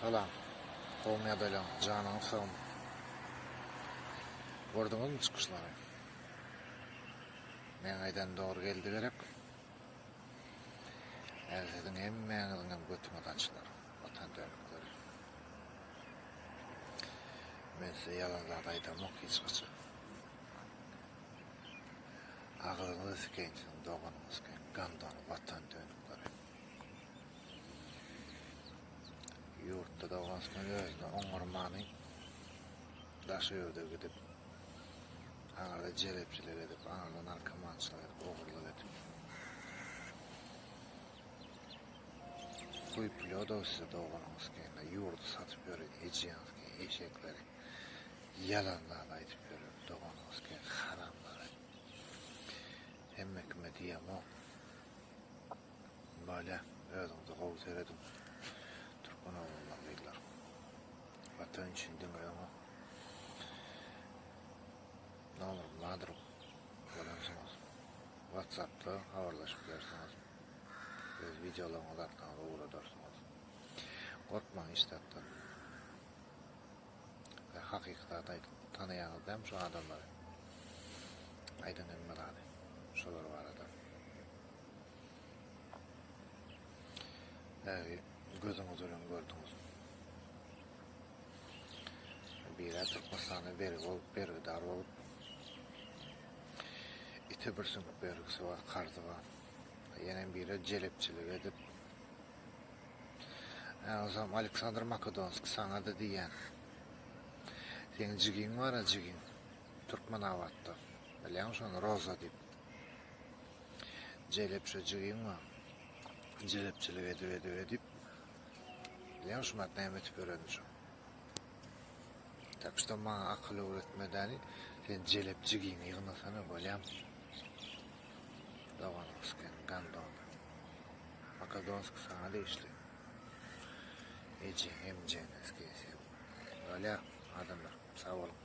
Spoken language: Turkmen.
Salam. Gowmy ýagdaýlaryňyz? Janyňyz sagmy? Gördüňizmi çykyşlary? Meň aýdan dogry geldi gerek. Häzir siziň hemmäňiziň hem götüňiz açylar, watan dönükleri. Men size ýalan zat aýdamok hiç haçan. Agzyňyzy sikeýin siziň doganyňyz sikeýin, gandon watan dönükleri. Ýurtda dogansyn özüne oňarmany daşary ýurda gidip aňyrda jelepçilik edip, aňyrda narkomançylyk edip, ogurlyk edip. Huý plýodow size doganyňyz kende ýurdy satyp ýören ejeňiz ke eşekleri ýalan zat aýdyp ýören doganyňyz ke haramlary. Hemme kime diýemok. Bolýa, özüňize gowy serediň. Türkmen oglanlar, gyzlar. Watan üçin diňe öňe. Nomerim bardyr. Görensiňiz. WhatsAppda habarlaşyp bilersiňiz. Öz wideolaryňyzy zatlaryňyzy ugradarsyňyz. Gorkmaň hiç zatdan. We hakyky zat aýdyň. Tanaýaňyz dämi şu adamlary? Aýdyň hemme zady. Şolar barada. Ägi gözüňiz bilen gördüňiz. Biri Türkmenistana bergi bolup, bergidar bolup, ite bir süňk bergisi bar, karzy bar. Ýene biri jelepçilik edip, Ozam Aleksandr Makedonskiý saňa-da diýýän. Seň jigiň bar-a jigiň. Türkmenabatda. Bilýäňmi şony Roza diýip. Jelep şu jigiň bar. Jelepçilik edip edip edip. Bilýäňmi şu mat näme etip ýörenini şu. Tak что maňa akyl öwretme däli. Sen jelep jigiňi ýygnasana bolýamy? Doganowskiň gandony. Makedonskiý saňa degişli. Ejeň emjeňe skeýsem. Bolýa adamlar sag boluň.